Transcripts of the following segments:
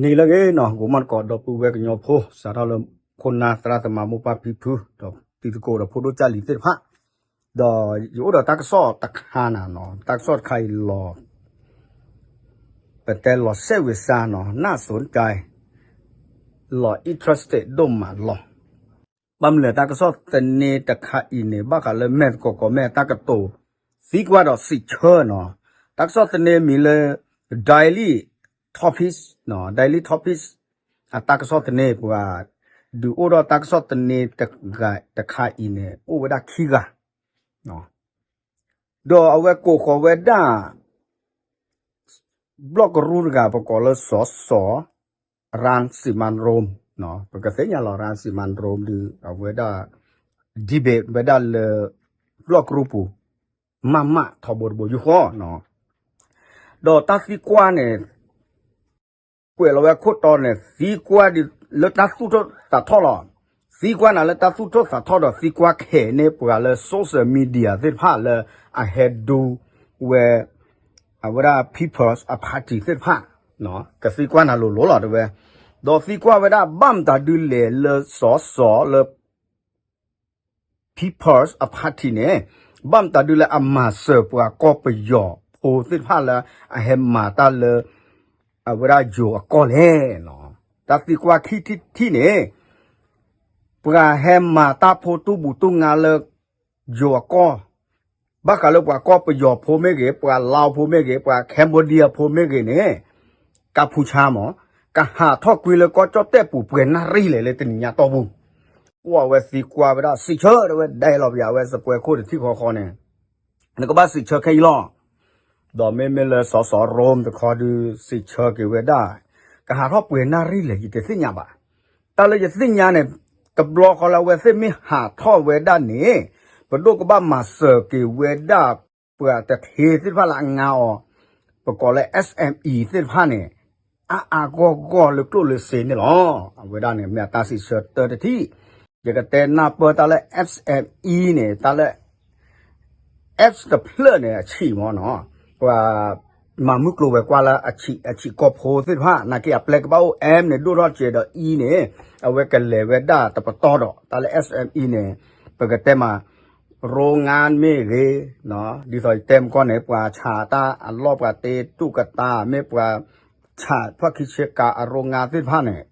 နံၤလၢအဂ့ၤနီၤ ကိးမံၤသကိး ဒီပုၢ်ဝဲၢ်ကညီဖိ စးထီၣ်လၢခိၣ်နၢ်သရၣ်သမါမိၢ်ပၢ်ဖံဖု ဒီးတံၤသကိးဒီးဖိဒိၣ်ကၢ်လံၤသ့ၣ်တဖၣ်, ဒီးယအိၣ်ဒီးတၢ်ကစီၣ်တခါနၤနီၤ တၢ်ကစီၣ်တခါအံၤလီၤ ပတဲလီၤစဲးဝံၤစါနီၤ နၢ်စိၤတကါ လီၤ interested ဒိၣ်မးလီၤ. ဘၣ်မနုၤလဲၣ် တၢ်ကစီၣ်သန့တခါအံၤန့ၣ် ဘၣ်ဃးလၢမဲာ်သကိးကိးမဲာ်တၢ်ကတိၤ သံကွၢ်ဒီးစံးဆၢနီၤ, တၢ်ကစီၣ်သန့မံၤလၢ Daily Topics နီၤ Daily Topics အတၢ်ကစီၣ်သန့ ပှၤဒုးအိၣ်ဒီးတၢ်ကစီၣ်သန့တခါအံၤန့ၣ် အိၣ်ဝဲဒၣ်ခံဂၤ ဒီးအဝဲကိးဃီၤဝဲဒၣ် ဘျီၣ်ကရူၢ်တဂၤ ပကိးလၢစီၤစီၤ ရၣ်စံမၣ်ရိၣ် ပကသ့ၣ်ညါလီၤ ရၣ်စံမၣ်ရိၣ်ဒီး အဝဲဒၣ် debate ဝဲဒၣ်လၢ ဘျီၣ်ကရူၢ်ပူၤ မးမးထီဘိတဘိယူၢ်ဃီ ဒီးတၢ်သံကွၢ်န့ၣ် ကွဲးလီၤဝဲခိၣ်တီန့ၣ် သံကွၢ်လၢတၢ်သူၣ်ထီၣ်သးထီၣ်လီၤ. သံကွၢ်နၤလၢတၢ်သူၣ်ထီၣ်သးထီၣ်ဒီးသံကွၢ်ခဲန့ၢ်ပှၤလၢ social media သ့ၣ်တဖၣ်လၢအဟဲဒူဝဲ အဝဲဒၣ် People's Party သ့ၣ်တဖၣ် ကသံကွၢ်နၤလိၤလိၤလီၤတဲဝဲ, ဒီးသံကွၢ်ဝဲဒၣ်ဘၣ်မတၤဒုလဲၣ်လၢစီၤစီၤလၢ People's Party န့ၣ် ဘၣ်မတၤဒုလၢအမၤစၢၤပှၤကီၢ်ပယီၤဖိသ့ၣ်တဖၣ်လၢ အဟဲမၤတၢ်လၢ အဝဲဒၣ်ယိၤအကီၢ်လဲၣ်. တၢ်သံကွၢ်ခံထံၣ်န့ၣ် ပှၤဟဲမၤတၢ်ဖိတူၢ်ဘူးတူၢ်ငါလၢ ယိၤအကီၢ် ဘၣ်ဃးလၢပှၤကီၢ်ပယီၤဖိမ့ၢ်ဂ့ၤ ပှၤလါဖိမ့ၢ်ဂ့ၤ ပှၤ Cambodia ဖိမ့ၢ်ဂ့ၤန့ၣ် ကၢ်ဖူဆါမး ကဟးထီၣ်ကွံာ်လၢကီၢ်ကၠီၣ်တဲၣ်ပူၤပှဲၤနၣ်ရံၣ်လဲၣ်လၢတနံၤညါတီၢ်ပူၤ, အိၣ်အဝဲသံကွၢ်ဝဲဒၣ် စံးဆၢတဲဝဲဒၣ်လီၤပယၤ အဝဲစပွဲခိၣ်တထံၣ်ဃီဃီန့ၣ် နကဘၣ်စံးဆၢခဲအံၤလီၤ. ဒီးမ့မ့ၢ်လၢစီၤစီၤရိၣ်တခီဒုးစံးဆၢက့ၤဝဲဒၣ် ကဟးထီၣ်ပှဲၤနၣ်ရံၣ်လဲၣ် ယတသ့ၣ်ညါဘၣ်. တၢ်လၢယသ့ၣ်ညါန့ၣ် တဘျီဃီလၢအဝဲသ့ၣ်မ့ၢ်ဟးထီၣ်ဝဲဒၣ်န့ၣ် ပဒိၣ်ကဘၣ်မၤစၢၤက့ၤဝဲဒၣ် ပှၤတထ့သ့ၣ်တဖၣ်လၢအငါအီၤ ပကိးလၢ SME သ့ၣ်တဖၣ်န့ၣ် အါအါဂီၢ်ဂီၢ်လၢကျိၣ်လၢစ့န့ၣ်လီၤ. အဝဲဒၣ်န့ၣ် မ့ၢ်အတၢ်စံးဆၢတၢတထံၣ်, ယကတဲနၢ်ပၢၢ်တၢ်လၢ SME န့ၣ် တၢ်လၢ S တဖျၢၣ်န့ၣ် အဆံးမးနီၤ, ပှၤမၤမုၢ်ကျိၤဝဲၤကွာ်လၢအဆံးကီၢ်ဖိသ့ၣ်တဖၣ် နာ်က့အပျဲၢ်ကဘၣ်အိၣ် M န့ၣ် ဒိၣ်ထီၣ်စဲးဒီး E န့ၣ် အဝဲကလဲၤဝဲဒၣ်တပတီၢ်ဒီး တၢ်လၢ SME န့ၣ် ပကတဲမး ရိငါမ့ၢ်ဂ့ၤ, ဒ်သိးယတဲမကီၢ်န့ၣ် ပှၤဆးတၢ်အလီၢ် ပှၤတ့တူၣ်ကတာ် မ့ၢ်ပှၤဆးဖီၣ်ခံဆ့ကၤအရိငါသ့ၣ်တဖၣ်န့ၣ်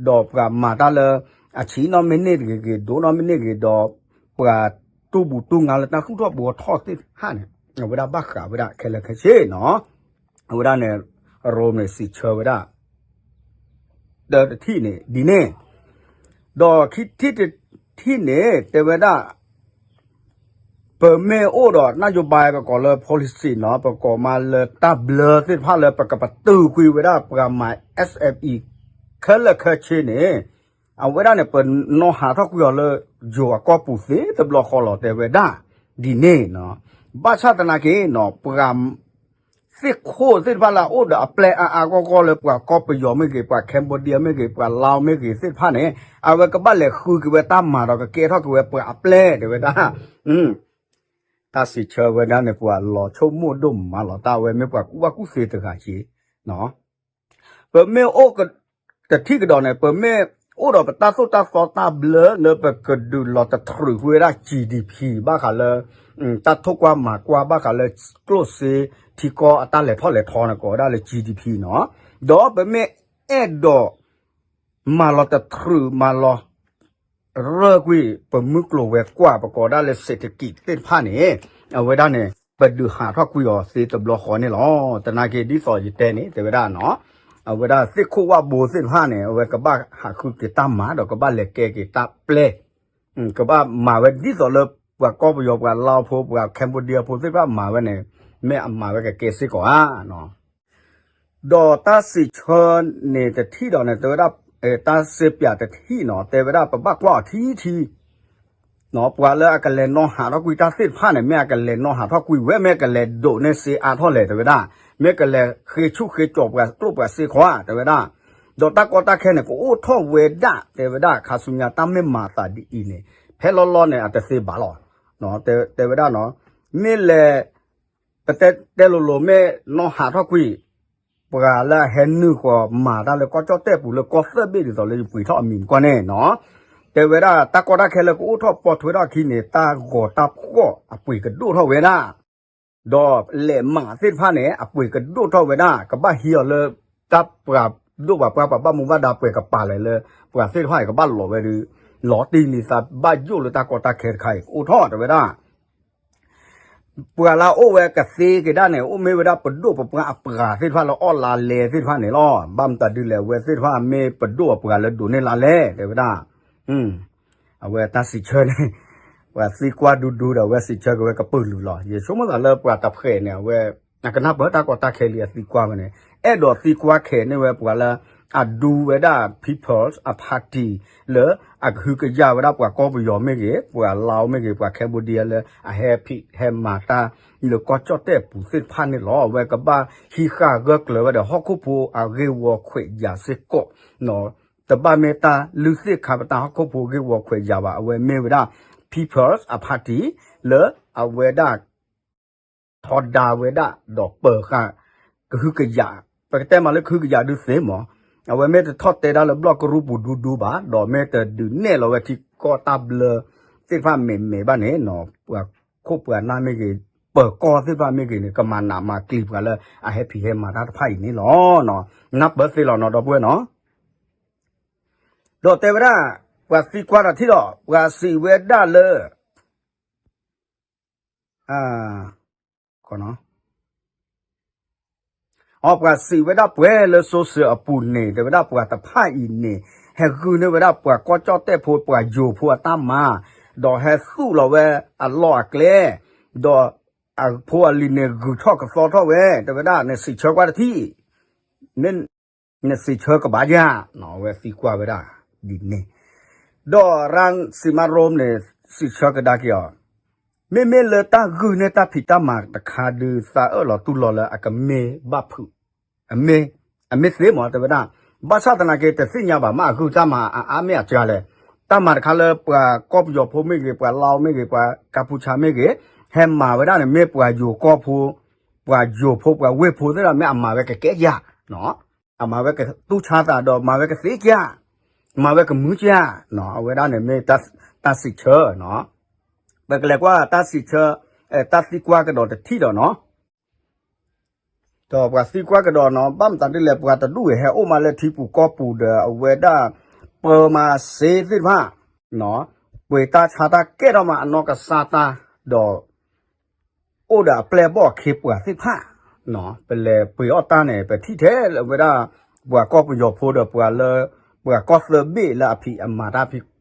ဒီးပှၤမၤတၢ်လၢ အဆံးနီၢ်မ့ၢ်န့ၢ်တဂ့ၤဂ့ၤ ဒိၣ်နီၢ်မ့ၢ်န့ၢ်ဂ့ၤဒီး ပှၤတူၢ်ဘူးတူၢ်ငါလၢတၢ်သူၣ်ထီၣ်ဘှီထီၣ်သ့ၣ်တဖၣ်န့ၣ် အဝဲဒၣ်ဘၣ်ဃးဝဲဒၣ်ခဲလၢာ်ခဲဆ့နီၤ, အဝဲဒၣ်န့ၣ် ရိန့ၣ်စံးဆၢဝဲဒၣ် တၢတထံၣ်န့ၣ်ဒ်န့ၣ်, ဒီးခံထံၣ်တထံၣ်န့ၣ် တဲဝဲဒၣ် ပမ့ၢ်အိၣ်ဒီး နၢ်ယိၤဘါ ပကိးလၢ policy နီၤ ပကိးမးလၢတၢ်ဘျၢသ့ၣ်တဖၣ်လၢပကပတုာ်ကွံာ်ဝဲဒၣ်ပှၤမၤ SME ခဲလၢာ်ခဲဆ့န့ၣ် အဝဲဒၣ်န့ၣ် ပနီၢ်ဟးထီၣ်ကွံာ်အီၤလၢ ယိၤအကီၢ်ပူၤသ့တဘျီဃီလီၤ တဲဝဲဒၣ်ဒ်န့ၣ်နီၤ, ဘၣ်ဆၣ်သနာ်က့နီၤ ပှၤ သ့ၣ်ခိၣ်သ့ၣ်တဖၣ်လၢအအိၣ်ဒီးအပျဲၢ်အါအါဂီၢ်ဂီၢ်လၢပှၤကီၢ်ပယီၤမ့ၢ်ဂ့ၤ ပှၤ Cambodia မ့ၢ်ဂ့ၤ ပှၤလါမ့ၢ်ဂ့ၤသ့ၣ်တဖၣ်န့ၣ် အဝဲကဘၣ်လဲၤဃုက့ၤဝဲတၢ်မၤဒီးကကဲထီၣ်က့ၤဝဲပှၤအပျဲၢ်တဲဝဲဒၣ်, တၢ်စံးဆၢဝဲဒၣ်န့ၣ် ပှၤလီၤဆိကမိၣ်ဒိၣ်မးလီၤ တၢ်အဝဲမ့ၢ်ပှၤကူၣ်ဘၣ်ကူၣ်သ့တဂၤက့ၤ ပမ့ၢ်အိၣ်က တထံၣ်ကဒီးန့ၣ် ပမ့ၢ်အိၣ်ဒီးပတၢ်သိၣ်တၢ်သီတၢ်ဘျၢလၢပကဒုးလီၤတတြူာ်ကွံာ်ဝဲဒၣ် GDP ဘၣ်ဃးလၢ တၢ်ထိၣ်ကွၢ်မၤကွၢ်ဘၣ်ဃးလၢ ကျိၣ်စ့ထံကီၢ်အတၢ်လဲၤထီၣ်လဲၤထီန့ၣ် ကိးဝဲဒၣ်လၢ GDP နီၤ, ဒီးပမ့ၢ်အဲၣ်ဒိး မၤလီၤတတြူာ်မၤလီၤ ရၢၢ်ကွံာ် ပမုၢ်ကျိၤဝဲၤကွာ် ပကိးဒၣ်လၢ เศรษฐกิจ သ့ၣ်တဖၣ်န့ၣ် အဝဲဒၣ်န့ၣ် ပဒုးဟးထီၣ်ကွံာ်အီၤသ့တဘျီဃီန့ၣ်လီၤ. သနာ်က့ ဒ်သိးယတဲန့ၣ် တဲဝဲဒၣ်နီၤ, အဝဲဒၣ်သ့ၣ်ခိၣ်ဝၣ်ဘိသ့ၣ်တဖၣ်န့ၣ် အဝဲကဘၣ်ဟးဃုက့ၤတၢ်မၤဒီးကဘၣ်လဲၤကဲက့ၤတၢ်ပျဲၢ်, ကဘၣ်မၤဝဲဒ်သိးလၢ ပှၤကီၢ်ပယီၤ ပှၤလါဖိ ပှၤ Cambodia ဖိသ့ၣ်တဖၣ်မၤဝဲန့ၣ် မ့ၢ်အမၤဝဲကကဲစ့ၢ်ကီးဧါ ဒီးတၢ်စံးဆၢန့ၣ်တထံၣ်ဒီးန့ၣ် တဲဝဲဒၣ် တၢ်စ့ပၠးတထံၣ်နီၤ တဲဝဲဒၣ်ပဘၣ်ကွၢ်အီၤထံထံ ပှၤလၢအကလဲၤနီၢ်ဟးထီၣ်ကွံာ်တၢ်သ့ၣ်တဖၣ်န့ၣ် မ့ၢ်အကလဲၤနီၢ်ဟးထီၣ်ကွံာ်ဝဲ မ့ၢ်ကလဲၤဒိးန့ၢ်စ့အါထီၣ်လဲၣ် တဲဝဲဒၣ်, မ့ၢ်ကလဲၤဃ့ဆူၣ်ဃ့ကၠီၤပှၤကျိၣ်ပှၤစ့ခွါ တဲဝဲဒၣ်, ဒီးတၢ်ကီတၢ်ခဲန့ၣ် ကအိၣ်ထီၣ်ဝဲဒၣ် တဲဝဲဒၣ် ခါဆူညါတၢ်မ့ၢ်မၤသးဒ်အံၤန့ၣ် ဖဲလီၤလီၤန့ၣ် အတသ့ဘၣ်လီၤ. တဲဝဲဒၣ်နီၤ, မ့ၢ်လဲၤ ပတဲတဲလိၤလိၤ မ့ၢ်နီၢ်ဟးထီၣ်ကွံာ် ပှၤလၢအဟဲနုာ်ဃီၤမၤတၢ်လၢကီၢ်ကၠီၣ်တဲၣ်ပူၤလၢကီၢ်သၢဘ့ၣ်ဒ်သိးလၢယပှ့ၤထီၣ်အမံၤမကွၢ်န့ၣ်နီၤ, တဲဝဲဒၣ်တၢ်ကီတၢ်ခဲလၢကအိၣ်ထီၣ်ပိာ်ထွဲထီၣ်အခံန့ၣ် တၢ်ဂီၤတၢ်ဖှီၣ်အပှ့ၤကဒိၣ်ထီၣ်ဝဲဒၣ် ဒီးလဲၤမးသ့ၣ်တဖၣ်န့ၣ် အပှ့ၤကဒိၣ်ထီၣ်ဝဲဒၣ် ကဘၣ်ဟံးအီၤလၢ တၢ်ပှၤဒိၣ်ပှၤပှၢ်ပှၤဘၣ်မူဘၣ်ဒါပှဲၤကပၤလဲၣ်လၢ ပှၤသ့ၣ်တဖၣ်အံၤကဘၣ်လီၤဝဲဒုး လီၤတံၢ်လံသးဘၣ်ယိၣ်လၢတၢ်ကီတၢ်ခဲတခါအံၤကအိၣ်ထီၣ်တဲဝဲဒၣ် ပှၤလၢအအိၣ်ဝဲကသ့က့ၤဒၣ်န့ၣ် အိၣ်မ့ၢ်ဝဲဒၣ်ပဒိၣ်ပပှၢ်အပှၤသ့ၣ်တဖၣ်လၢအီၣ်လါလဲသ့ၣ်တဖၣ်န့ၣ်လီၤ. ဘၣ်မတၤဒုလဲၣ် အဝဲသ့ၣ်တဖၣ်မ့ၢ်ပဒိၣ်အပှၤလၢဒိးန့ၢ်လါလဲ တဲဝဲဒၣ် အဝဲတၢ်စံးဆၢန့ၣ် ပှၤသံကွၢ်ဒူဒူဒီး အဝဲစံးဆၢက့ၤဝဲကပုာ်လုာ်လီၤ. ယဆိကမိၣ်သးလၢပှၤတဖှဲးန့ၣ် အဝဲ အကနၢ်ပၢၢ်တၢ်ကီတၢ်ခဲလံအသံကွၢ်ဝဲန့ၣ် အဲၣ်ဒိးသံကွၢ်ခဲးန့ၢ်ဝဲပှၤလၢ အဒူဝဲဒၣ် People's Party လၢအကဟုကယာ်ဝဲဒၣ်ပှၤကီၢ်ပယီၤမ့ၢ်ဂ့ၤ ပှၤလါမ့ၢ်ဂ့ၤ ပှၤ Cambodia လၢအဟဲဖံးဟဲမၤတၢ် လၢကီၢ်ကၠီၣ်တဲၣ်ပူၤသ့ၣ်တဖၣ်န့ၣ်လီၤ. အဝဲကဘၣ်ဟံးဃာ်ဂၢၢ်ကျၢၤဝဲဒီးဟီၣ်ခိၣ်ဖိအဂ့ၢ်ဝီခွဲးယာ်စ့ၢ်ကီး တဘၣ်မ့ၢ်တၢ်လုၢ်သ့ၣ်ခါပတၢ်ဟီၣ်ခိၣ်ဖိဂ့ၢ်ဝီခွဲးယာ်ဘၣ်. အဝဲမ့ၢ်ဝဲဒၣ် People's Party လၢအဝဲဒၣ် ထီဒါဝဲဒၣ်ဒီးပၢၤဃာ် ကဟုကယာ် ပကတဲမးလၢကဟုကယာ်ဒုးသ့မး အဝဲမ့ၢ်တထီၣ်တဲဒၣ်လၢဘျီၣ်ကရူၢ်ပူၤဒူဒူဘၣ် ဒီးမ့ၢ်တဒုးနဲၣ်လီၤဝဲထံကီၢ်တၢ်ဘျၢသ့ၣ်တဖၣ်မဲာ်မဲာ်ဘၣ်န့ၣ်နီၤ ပှၤခိၣ်ပှၤနၢ်မ့ၢ်ဂ့ၤ ပၢၤကီၢ်သ့ၣ်တဖၣ်မ့ၢ်ဂ့ၤန့ၣ် ကမၤနးမၤကျံၤပှၤလၢအဟဲဖံးဟဲမၤတၢ်တဖၣ်အံၤန့ၣ်လီၤ. နၢ်ပၢၢ်သ့လီၤနီၤ ဒီပုၢ်ဝဲၢ်နီၤ ဒီးတဲဝဲဒၣ် ပှၤသံကွၢ်တၢ်ထံၣ်ဒီး ပှၤစံးဝဲဒၣ်လၢ အ ပှၤစံးဝဲဒၣ်ပှဲၤလၢ social အပူၤန့ၣ် တဲဝဲဒၣ်ပှၤတဖၣ်အံၤန့ၣ် ဟဲဂုာ်န့ၢ်ဝဲဒၣ်ပှၤကီၢ်ကၠီၣ်တဲၣ်ဖိ ပှၤယိၤဖိအတၢ်မၤ, ဒီးဟဲသူၣ်လီၤဝဲအလီၢ်အကျဲ, ဒီးအဖိအလံၤန့ၣ် ဂုၤထီၣ်ကသီထီၣ်ဝဲ, တဲဝဲဒၣ်န့ၣ် စံးဆၢကွၢ်တထံၣ် နစံးဆၢကဘၣ်ယၤ, အဝဲသံကွၢ်ဝဲဒၣ်ဒ်န့ၣ်, ဒီးရၣ်စံးမးရိမ့ၣ်န့ၣ် စံးဆၢကဒါက့ၤအီၤ, မ့မ့ၢ်လၢတၢ်ဂုာ်န့ၢ်တၢ်ဖံးတၢ်မၤတခါဒုး သးအၢၣ်လီၤတူၢ်လိာ်လၢအကမ့ၢ်ဘၣ်ဖုး, အမ့ၢ်, အမ့ၢ်သ့မး တဲဝဲဒၣ်, ဘၣ်ဆၣ်သနာ်က့ တသ့ၣ်ညါဘၣ် မ့ၢ်အဂုာ်တၢ်မၤအါအါမ့ၢ်အစှၤလဲၣ်, တၢ်မၤတခါလၢပှၤကီၢ်ပယီၤဖိမ့ၢ်ဂ့ၤ, ပှၤလါမ့ၢ်ဂ့ၤ, ပှၤကၢ်ပူၤဆါမ့ၢ်ဂ့ၤ, ဟဲမၤဝဲဒၣ်န့ၣ် မ့ၢ်ပှၤယိၤကီၢ်ဖိ, ပှၤယိၤဖိ ပှၤဝ့ၢ်ဖိသ့ၣ်ဒီး မ့ၢ်အမၤဝဲကကဲယၤ, အမၤဝဲကတူၢ်ဆါသးဒီး မၤဝဲကသ့ကၢ်, မၤဝဲကမုာ်ကၢ်, အဝဲဒၣ်န့ၣ်မ့ၢ်တၢ်စံးဆၢ, ပကလဲၤကွၢ်တၢ်စံးဆၢ, တၢ်သံကွၢ်ကဒီးတထံၣ်ဒီးနီၤ, ဒီးပှၤသံကွၢ်ကဒီးနီၤ ဘၣ်မတၤဒ်လဲၣ် ပှၤတဒူၣ်အံၤဟဲအိၣ်မးလၢထံပူၤကီၢ်ပူၤဒီး အဝဲဒၣ် ပၢမၤစ့သ့ၣ်တဖၣ်, ပှ့ၤတၢ်ဆါတၢ်ကဲထီၣ်မးအနီၢ်ကစၢ်တၢ်, ဒီး အိၣ်ဒီးအပျဲၢ်အဘီၣ်အခ့အပှၤသ့ၣ်တဖၣ်, ပလဲၤပှ့ၤအီၣ်တၢ်န့ၣ် ပထံၣ်ထဲလၢဝဲဒၣ် ပှၤကီၢ်ပယီၤဖိဒီးပှၤလၢ ပှၤကီၢ်သၢဘ့ၣ်လၢအဖံးအမၤတၢ်ဖံး,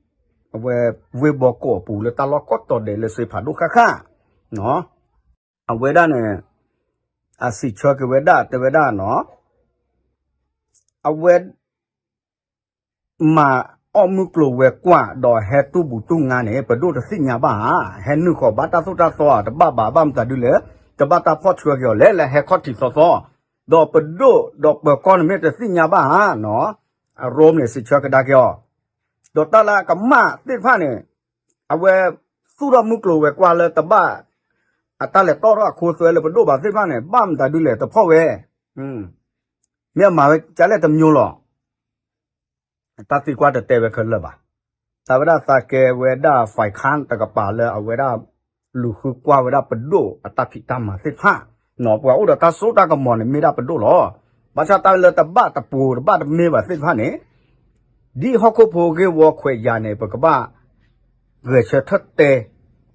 အဝဲဝ့ၢ်ဘီကီးအပူၤလၢတၢ်လီၢ်ကိးတီၤဒဲးလၢစ့ဖးဒိၣ်ဃၣ်ဃၣ်, အဝဲဒၣ်န့ၣ် အစံးဆၢက့ၤဝဲဒၣ် တဲဝဲဒၣ်နီၤ, အဝဲ မၤအီၣ်မုၢ်ကျိၤဝဲၤကွာ်ဒီးဟဲတူၢ်ဘူးတူၢ်ငါန့ၣ် ပဒိၣ်တသ့ၣ်ညါဘၣ်ဧါ, ဟဲနုာ်ဃီၤဘၣ်တၢ်သိၣ်တၢ်သီဧါ, တဘၣ်ဘၣ် ဘၣ်မတၤဒုလဲၣ်, တဘၣ်တၢ်ဖီၣ်ဆှၢက့ၤအီၤလဲၣ် လၢဟဲခီၣ်ထံးသီသီ, ဒီးပဒိၣ်ဒီးပၢၤကီၢ်န့ၣ်မ့ၢ်တသ့ၣ်ညါဘၣ်ဧါနီၤ, အရိမ့ၣ်စံးဆၢကဒါက့ၤအီၤ, ဒီးတၢ်လၢအကမၣ်သ့ၣ်တဖၣ်န့ၣ် အဝဲသူၣ်ထီၣ်မုၢ်ကျိၤဝဲၤကွာ်လၢတဘၣ် အတၢ်လဲၤတီၣ်ထီၣ်အခိသွဲလၢပဒိၣ်ဘၣ်သ့ၣ်တဖၣ်န့ၣ် ဘၣ်မတၤဒုလဲၣ်တဖီၣ်ဝဲ, မ့ၢ်အမၤဝဲကလဲၣ်တမျိုးလီၤ. တၢ်သံကွၢ်တတဲဝဲခဲလၢာ်ဘၣ်. တၢ်ဝဲဒၣ်သးကဲဝဲဒၣ် ဖဲးခၣ် တကပၤလၢအဝဲဒၣ် လူၤဃုကွၢ်ဝဲဒၣ်ပဒိၣ်အတၢ်ဖံးတၢ်မၤသ့ၣ်တဖၣ်, ပှၤအိၣ်ဒီးတၢ်စိတၢ်ကမီၤန့ၣ်မ့ၢ်ဒၣ်ပဒိၣ်လီၤ. ဘၣ်ဆၣ်တၢ်လၢတဘၣ်တပူၤတဘၣ်တမ့ၢ်ဘၣ်သ့ၣ်တဖၣ်န့ၣ် ဒ်ဟီၣ်ခိၣ်ဖိဂ့ၢ်ဝီခွဲးယာ်န့ၣ် ပကဘၣ် ဂဲၤဆၢထၢၣ်တဲ, ဒ်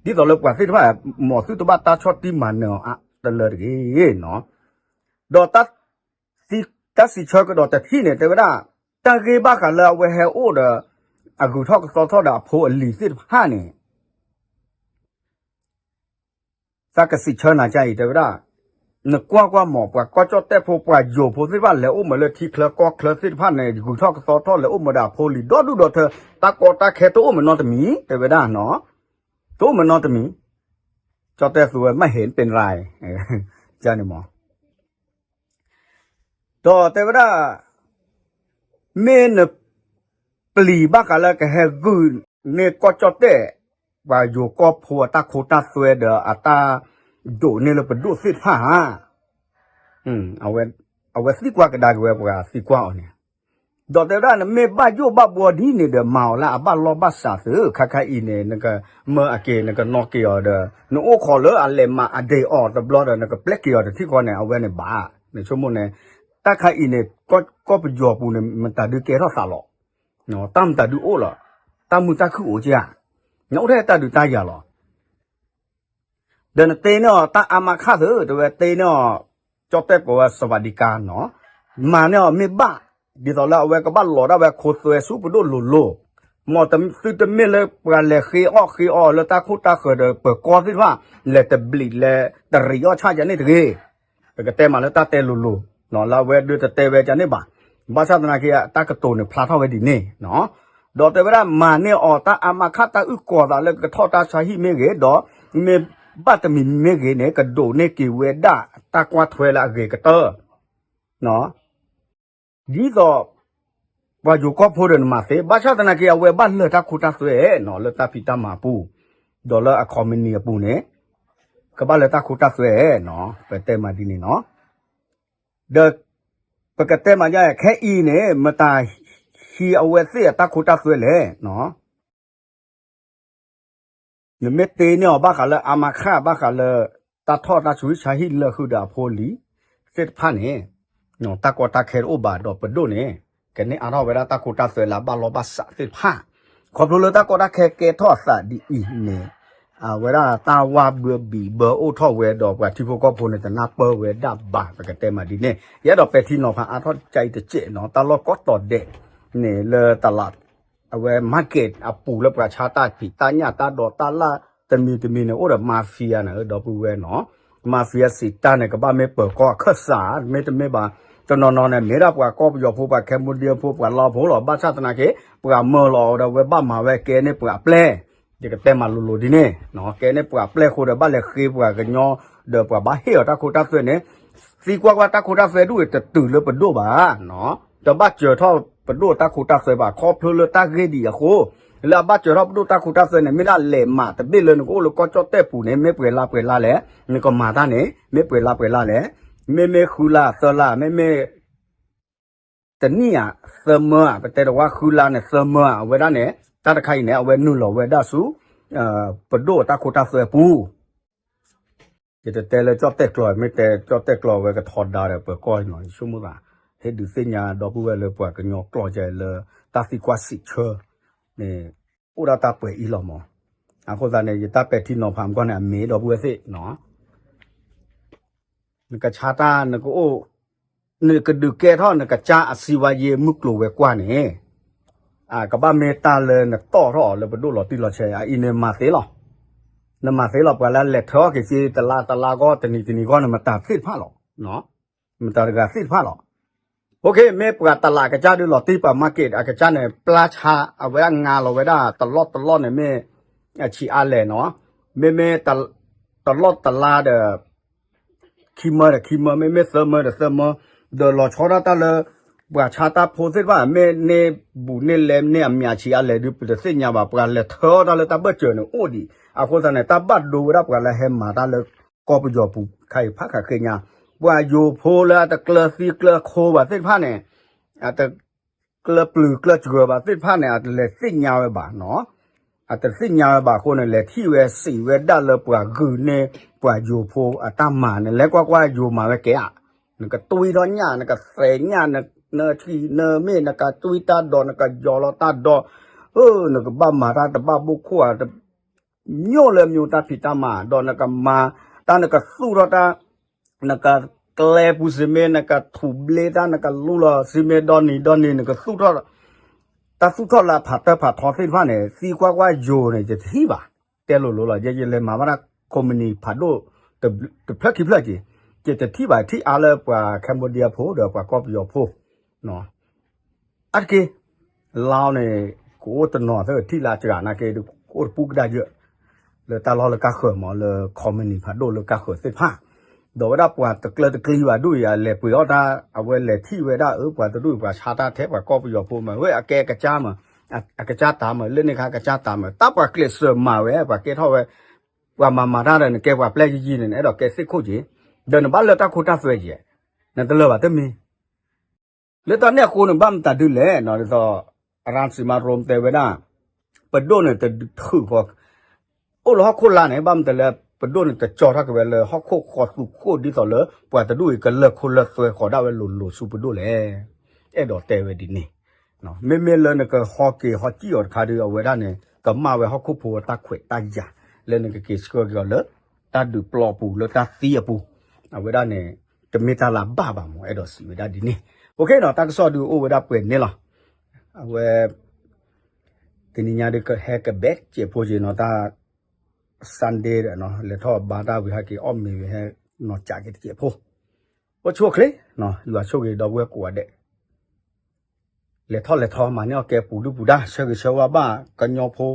သိးလၢပှၤသ့ၣ်တဖၣ် မ်သုတဘၣ်တၢ်ဆီၣ်တံၢ်မၤနၢၤအီၤအါတလၢတဂ့ၤနီၤ. ဒီးတၢ်စံးဆၢကဒီးတထံၣ်န့ၣ် တဲဝဲဒၣ် တၢ်ဂ့ၢ်ဘၣ်ဃးလၢအဝဲဟဲအိၣ်ဒီး အဂုၤထီၣ်ကသီထီၣ်ဒီးအဖိအလံၤသ့ၣ်တဖၣ်န့ၣ် သးကစံးဆၢနၤကအံၤ တဲဝဲဒၣ်, နကွၢ်ကွၢ်မး ပှၤကီၢ်ကၠီၣ်တဲၣ်ဖိ ပှၤယိၤဖိသ့ၣ်တဖၣ် လဲၤအိၣ်မးလၢထံချၢကီၢ်ချၢသ့ၣ်တဖၣ်န့ၣ် ဂုၤထီၣ်ကသီထီၣ် လဲၤအိၣ်မးဒီးအဖိလံၤဒီဒူၣ်ဒီထၢ, တၢ်ကီတၢ်ခဲတအိၣ်မးနီတမံၤ တဲဝဲဒၣ်နီၤ, တအိၣ်မးနီတမံၤ, ကၠီၣ်တဲၣ်သူဝဲ မ့ၢ်ဟ့ၣ်ပ့ၣ်ရၤ န့ၣ်မး ဒီးတဲဝဲဒၣ် မ့ၢ်နပျံၤဘၣ်ဃးလၢကဟဲဂုာ်န့ၢ်ကီၢ်ကၠီၣ်တဲၣ် ပှၤယိၤကီၢ်ဖိအတၢ်ခိတၢ်သွဲဒီးအတၢ်ဒိးန့ၢ်လၢပဒိၣ်သ့ၣ်တဖၣ်ဧါ, အဝဲ အဝဲသံကွၢ်ကဒါက့ၤဝဲပှၤသံကွၢ်အီၤန့ၣ်, ဒီးတဲဝဲဒၣ် နမ့ၢ်ဘၣ်ယိၣ်ဘၣ်ဘှီဒ်န့ၣ်ဒီး မၤအီၤလၢအဘၣ်လီၢ်ဘၣ်စးသု, ခါခါအံၤန့ၣ် နကမၢအက့ၤ နကနီၣ်က့ၤအီၤဒီး နအိၣ်ခိးလၢအလဲၤမၤအဒ့အီၤတဘျီဒီး နကပျဲက့ၤအီၤတထံၣ်ဃီန့ၣ် အဝဲန့ၣ်ဘၣ်. နဆိကမိၣ်န့ၣ် တၢ်ခါအံၤန့ၣ် ကီၢ်ပယီၤပူၤန့ၣ် မတၤဒုးကဲထီၣ်သးလီၤ, တၢ်မတၤဒုးအိၣ်လီၤ, တၢ်မုာ်တၢ်ခုၣ်အိၣ်ကဧါ, နအိၣ်ထဲတၢ်ဒုးတၢ်ယၤလီၤ. ဒီးနတ့န့ၢ်အီၤတၢ်အါမးခၣ်သု, တဲဝဲတ့န့ၢ်အီၤ ကၠီၣ်တဲၣ်ကိးဝဲ စဝၤဒံကါနီၤ, မၤန့ၢ်အီၤမ့ၢ်ဘၣ်, ဒ်သိးလၢအဝဲကဘၣ်လီၤဒၣ်ဝဲခိသွဲဆူပဒိၣ်လိၤလိၤ, မ်သုတမ့ၢ်လၢပှၤလဲၤဃ့အီၣ်ဃ့အီလၢတၢ်ခိၣ်တၢ်ဃၢၤဒီးပၢၤကီၢ်သ့ၣ်တဖၣ် လဲၤတဘျံးလဲၤတရံးအီၣ်ဆၣ်ယၤန့ၣ်တဂ့ၤ. ပကတဲမးလၢတၢ်တဲလိၤလိၤ, လၢအဝဲဒုးတတဲဝဲကန့ၣ်ဘၣ်. ဘၣ်ဆၣ်သနာ်က့ တၢ်ကတိၤန့ၣ်ဖျါထီၣ်ဝဲဒ်န့ၣ်နီၤ. ဒီးတဲဝဲဒၣ်မၤန့ၢ်အီၤတၢ်အါမးခၣ် တၢ်အုၣ်ကီၤသးလၢကထီၣ်တၢ်ဆါဟံၣ်မ့ၢ်ဂ့ၤ, ဒီးမ့ၢ်ဘၣ်တမံၤမံၤမ့ၢ်ဂ့ၤန့ၣ် ကဒိးန့ၢ်က့ၤဝဲဒၣ်တၢ်ကွၢ်ထွဲလၢအဂ့ၤကတၢၢ် ဒ်သိး ပှၤယိၤကီၢ်ဖိဒီးနမၤသ့, ဘၣ်ဆၣ်သနာ်က့ အဝဲဘၣ်လၢတၢ်ခိတၢ်သွဲနီၤ လၢတၢ်ဖံးတၢ်မၤအပူၤ, ဒီးလၢအcompanyအပူၤန့ၣ် ကဘၣ်လၢတၢ်ခိတၢ်သွဲနီၤ, ပတဲမးဒ်န့ၣ်နီၤ. ဒီး ပကတဲမးဒ် ခဲအံၤန့ၣ် မတၤဟံးအဝဲသ့ၣ်အတၢ်ခိတၢ်သွဲလဲၣ်နီၤ. နမ့ၢ်တ့န့ၢ်အီၤဘၣ်ဃးလၢအါမးခၣ် ဘၣ်ဃးလၢ တၢ်ထီၣ်တၢ်ဆါဟံၣ်လၢာ်ဃုာ်ဒီးအဖိအလံၤသ့ၣ်တဖၣ်န့ၣ်, တၢ်ကီတၢ်ခဲတအိၣ်ဘၣ်ဒီးပဒိၣ်န့ၣ် ကန့ၢ်အါထီၣ်ဝဲဒၣ်တၢ်ခိတၢ်သွဲလၢအဘၣ်လီၢ်ဘၣ်စးသ့ၣ်တဖၣ်, ခီဖျိလၢတၢ်ကီတၢ်ခဲကဲထီၣ်အသးဒ်အံၤန့ၣ်, အဝဲဒၣ်တၢ်ဝၢ်ဘၢဘံၣ်ဘၢအိၣ်ထီၣ်ဝဲဒီးပှၤထံဖိကီၢ်ဖိန့ၣ် တနၢ်ပၢၢ်ဝဲဒၣ်ဘၣ် ပကတဲမးဒ်န့ၣ်, ယအဲၣ်ဒိးပဲာ်ထံနီၤဖးအါထီၣ်ကါအံၤတစဲးနီၤ, တၢ်လီၢ်ကိးတီၤဒဲးန့ၣ်လၢတလး အဝဲ market အပူၤလၢပှၤဆါတၢ်ဖံးတၢ်ညၣ်တၢ်ဒိးတၢ်လၢ်တမံၤတမံၤန့ၣ် အိၣ်ဒီး mafia န့ၣ် ဒီပုၢ်ဝဲၢ်နီၤ, mafia စံးတၢ်န့ၣ် ကဘၣ်မ့ၢ်ပၢၤကီၢ်အခၢၣ်စး မ့တမ့ၢ်ဘၣ်, တနီၤနီၤန့ၣ် မ့ၢ်ဒၣ်ပှၤကီၢ်ပယီၤဖိ ပှၤ Cambodia ဖိ ပှၤလီဖိလီၤ, ဘၣ်ဆၣ်သနာ်က့ ပှၤမၢလီၤအီၤဒီး အဝဲဘၣ်မၤဝဲကဲန့ၢ်ပှၤအပျဲၢ်, ယကတဲမးလိၤလိၤဒ်န့ၣ်, ကဲန့ၢ်ပှၤအပျဲၢ်အဃိဒီး ဘၣ်လဲၤဃ့ပှၤကညီ ဒီးပှၤဘၣ်ဟ့ၣ်အီၤတၢ်ခိတၢ်သွဲန့ၣ်, သံကွၢ်ကွၢ်တၢ်ခိတၢ်သွဲဒၣ်အံၤ တတုၤလၢပဒိၣ်ဘၣ် တဘၣ်စၢၤထီၣ်ပဒိၣ်တၢ်ခိတၢ်သွဲဘၣ်, ခီဖျိလၢတၢ်ဂ့ၢ်ဒ်အံၤအဃိ, လၢအဘၣ်စၢၤထီၣ်ပဒိၣ်တၢ်ခိတၢ်သွဲန့ၣ် မ့ၢ်ဒၣ်လဲၤမးတဘ့ၣ်လၢနကအိၣ်လၢကီၢ်ကၠီၣ်တဲၣ်ပူၤန့ၣ် မ့ၢ်ပှဲၤလါပှဲၤလါလဲၣ်, နကမၤတၢ်န့ၣ် မ့ၢ်ပှဲၤလါပှဲၤလါလဲၣ်, မ့မ့ၢ်ဃုလါသၢလါ မ့မ့ၢ် တနံၣ်ဧါ သၢမၢဧါ ပတဲတဝါဃုလါန့ၣ် သၢမၢဧါ အဝဲဒၣ်န့ၣ် တၢ်တခါအံၤန့ၣ် အဝဲနုာ်လီၤဝဲဒၣ်ဆူ ပဒိၣ်တၢ်ခိတၢ်သွဲပူၤ ယတတဲလၢကၠီၣ်တဲၣ်ကျိာ် မ့ၢ်တဲကၠီၣ်တဲၣ်ကျိာ်ဝဲကထီဒါဒီးပၢၤကီၢ်နီၤ ယဆိကမိၣ်သး ဟ့ၣ်ဒုးသ့ၣ်ညါဒီပုၢ်ဝဲၢ်လၢပှၤကညီကျိာ်ကဲလၢ တၢ်သံကွၢ်စံးဆၢန့ၣ် အိၣ်ဒၣ်တၢ်ပှဲၤအံၤလီၤမး. အဃိသတးန့ၣ် ယတၢ်ပဲာ်ထံနီၤဖးမ့ၢ်ကီၢ်န့ၣ် အမ့ၢ်ဒီပုၢ်ဝဲၢ်သ့ၣ်နီၤ နကဆါတၢ်နကအိၣ် နကဒုးကဲထီၣ်နကစၢ်အစံးဝါယ့မုၢ်ကျိၤဝဲၤကွာ်န့ၣ် ကဘၣ်မ့ၢ်တၢ်လၢနတီၣ်ထီၣ်အီၤလၢပဒိၣ်လီၤတံၢ်လီၤဆဲး အအံၤန့ၣ်မၤသ့လီၤ. နမၤသ့လီၤ ပှၤလၢလဲၤထၢအီၣ်က့ၤစ့တလါတလါဂီၢ် တနံၤတနံၤဂီၢ်န့ၣ် မတၤသ့ၣ်တဖၣ်လီၤ. မတၤတဂၤသ့ၣ်တဖၣ်လီၤ. အိၣ်ခ့ မ့ၢ်ပှၤတလးကစၢ်ဒုးလီၤတံၢ်ပှၤ market အကစၢ်န့ၣ် ပျၢ်ဆါ အဝဲဒၣ်ငါလီၤဝဲဒၣ်တလီၢ်တလီၢ်န့ၣ်မ့ၢ် အဆံးအါလဲၣ်နီၤ မ့မ့ၢ် တလီၢ်တလါဒီး ခံမၢဒီးခံမၢ မ့မ့ၢ်သၢမၢဒီးသၢမၢ ဒီးလီၤဆီဒၣ်တၢ်လၢ ပှၤဆါတၢ်ဖိသ့ၣ်တဖၣ် မ့ၢ်န့ၢ်ဘူးန့ၢ်လဲန့ၢ်အမံၤဆံးအါလဲၣ်ဒုး ပတသ့ၣ်ညါဘၣ် ပှၤလဲၤထၢအီၣ်တၢ်လၢတၢ်ဘၢၣ်စၢၤန့ၣ်အိၣ်ဒံး အဃိသတးန့ၣ် တၢ်ဘၣ်ဒိဝဲဒၣ်ပှၤလၢဟဲမၤတၢ်လၢကီၢ်ပယီၤပူၤခါအံၤဖးခးဃ့ညါ ပှၤယိၤဖိလၢအတကျၢၤသံကျၢၤခိဘၣ်သ့ၣ်တဖၣ်န့ၣ် အတ ကျၢၤပျုၤကျၢၤစှၢၤဘၣ်သ့ၣ်တဖၣ်န့ၣ် အတလဲၤသ့ၣ်ညါဝဲဘၣ်နီၤ အတသ့ၣ်ညါဝဲဘၣ်အဃိန့ၣ် လဲၤထံၣ်ဝဲစံးဝဲဒၣ်လၢပှၤဂုာ်န့ၢ်ပှၤယိၤဖိအတၢ်မၤန့ၣ် လဲၤကွၢ်ကွၢ်ယိၤမၤဝဲကဲဧါ နကတွံထီၣ်ညၣ် နကသဲးညၣ် နထံၣ်နမ့ၢ် နကတွံတၢ်ဒိး နကယီၤလီၤတၢ်ဒိး ဧၢ နကဘၣ်မၤတၢ်တဘၣ်ဘိခိၣ်ဧါ တ မျိုးလၢမျိုးတၢ်ဖံးတၢ်မၤ ဒီးနကမၤတၢ် နကသူၣ်ထီၣ်တၢ် နကကျဲပူၤစံးမ့ၢ် နကထူးဘျ့တၢ် နကလူလီၤစံးမ့ၢ် ဒီနံၤဒီနံၤ နကသူၣ်ထီၣ် တၢ်သူၣ်ထီၣ်လၢအဖးတၢၢ်ဖးထီသ့ၣ်တဖၣ်န့ၣ် သံကွၢ်ကွၢ်ယိၤန့ၣ် ယတထံၣ်ဘၣ် တဲလိၤလိၤလီၤ ယလဲၤမၤဘၣ်တၢ် company ဖးဒိၣ် တဖျၢၣ်ခံဖျၢၣ်က့ၤ ယတထံၣ်ဘၣ် ထံၣ်အါလၢပှၤ Cambodia ဖိ ဒီးပှၤကီၢ်ပယီၤဖိ အါတက့ၢ် လါန့ၣ် ကအိၣ်တနီၤသၢထံၣ်လၢအစှၤနာ်က့ ကအိၣ်တပူၤကဒါယၢၢ် လၢတၢ်လီၢ်လၢကါဃၢၤမး လၢ company ဖးဒိၣ်လၢကါဃၢၤသ့ၣ်တဖၣ် ဒီးဝဲဒၣ်ပှၤတကျၢၤတကျံၤဘၣ်ဒ်အံၤ အလဲၤပှ့ၤအီၣ်တၢ် အဝဲလဲၤထံၣ်ဝဲဒၣ် အၢ ပှၤတဒူၣ်ပှၤဆါတၢ်ထဲပှၤကီၢ်ပယီၤဖိမး ဝဲအကဲအကစၢ်မး အကစၢ်တၢ်မး လၢန့ၣ်ခါကစၢ်တၢ်မး တၢ်ပှၤကျဲးစၢးမၤဝဲ ပှၤကဲထီၣ်ဝဲ ပှၤမၤမၤတၢ်ဒီး နကဲပှၤပျဲၢ်ယံာ်ယံာ်န့ၣ် နအဲၣ်ဒိးကဲသ့ၣ်ခိၣ်က့ၤ ဒီးနဘၣ်လၢတၢ်ခိတၢ်သွဲက့ၤ နတလၢာ်ဘၣ်တမံၤ လၢတၢ်န့ၣ်အဃိန့ၣ် ဘၣ်မတၤဒုလဲၣ်နီၤ ဒ်သိး ရၣ်စံမါရိတဲဝဲဒၣ် ပဒိၣ်န့ၣ်တထုးဃီ အိၣ်လၢဟီၣ်ခိၣ်လာ်န့ၣ် ဘၣ်မတၤလၢ ပဒိၣ်န့ၣ်တကၠီထီၣ်က့ၤဝဲလၢဟီၣ်ခိၣ်ဃီသူခိၣ် ဒ်သိးလၢပှၤတဒူၣ်အံၤကလၢၢ်ခိၣ်လၢၢ်သွဲဃီၤဒၣ်ဝဲလိၤလိၤဆူပဒိၣ်လဲၣ်. အဲၣ်ဒိးတဲဝဲဒ်န့ၣ် မ့မ့ၢ်လၢနကဟီက့ၤဟီစံၣ်အီၤတခါဒီး အဝဲဒၣ်န့ၣ် ကမၣ်ဝဲဟီၣ်ခိၣ်ဖိအတၢ်ခွဲးတၢ်ယာ် လၢနကက့ၤဆှၢက့ၤအီၤလၢ တၢ်ဒုးပျီပူၤလၢတၢ်သံအပူၤ အဝဲဒၣ်န့ၣ် တမ့ၢ်တၢ်လၢအဘၣ်ဘၣ်မး အဲၣ်ဒိးစံးဝဲဒၣ်ဒ်န့ၣ်. အိၣ်ခ့နီၤ တၢ်ကစီၣ်ဒုးအိၣ်ဝဲဒၣ်ပှဲၤန့ၣ်လီၤ. အဝဲ တနံၤညါဒုးဟဲကဘဲစဲးဖိက့ၤနီၤ တၢ် Sunday လဲၤထီၣ်ဘါတၢ်ဝံၤဟဲက့ၤအီၣ်မ့ၤဝံၤဟဲနီၤကးက့ၤတစဲးဖိ အိၣ်ဆူၣ်အိၣ်ချ့ ယွၤဆိၣ်ဂ့ၤဒီပုၢ်ဝဲၢ်ကိးဂၤဒဲး လဲၤထီၣ်လဲၤထီမၤန့ၢ်အီၣ်ကဲပူၤဒုၣ်ပူၤဒါ ဆၢဂ့ၤဆၢဝါဘၣ်ကညီဖိ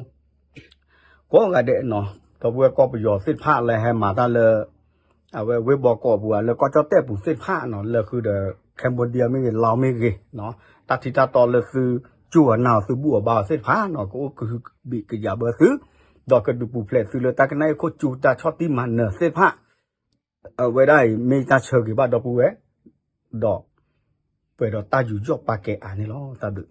ကိးဂၤဒဲးနီၤ ဒီပုၢ်ဝဲၢ်ကီၢ်ပယီၤသ့ၣ်တဖၣ်လၢဟဲမၤတၢ်လၢ အဝဲဝ့ၢ်ဘီကီးပူၤဧါ လၢကီၢ်ကၠီၣ်တဲၣ်ပူၤသ့ၣ်တဖၣ်နီၤ လၢဃုာ်ဒီး Cambodia မ့ၢ်ဂ့ၤ Laos မ့ၢ်ဂ့ၤနီၤ တၢ်ထံတၢ်တီလၢသုကၠူၣ်အီၤနၢ်အီၤ သုဘူၣ်အီၤဘါအီၤသ့ၣ်တဖၣ်နီၤ ကအိၣ်ကဟုကယာ်ဘၢသု ဒီးကဒုးပူၤဖျဲးသုလၢတၢ်ကနၣ်အံၤခိၣ်ကၠူၣ် တၢ်ဆီၣ်တံၢ်မၤနၢၤသ့ၣ်တဖၣ် အဝဲဒၣ်အံၤ မ့ၢ်တၢ်ဆၢဂ့ၤဘၣ်ဒီပုၢ်ဝဲၢ် ဒီး ပှဲၤဒီးတၢ်ယူးယီၣ်ပာ်ကဲအါန့ၣ်လီၤ. တၢ်ဘျုး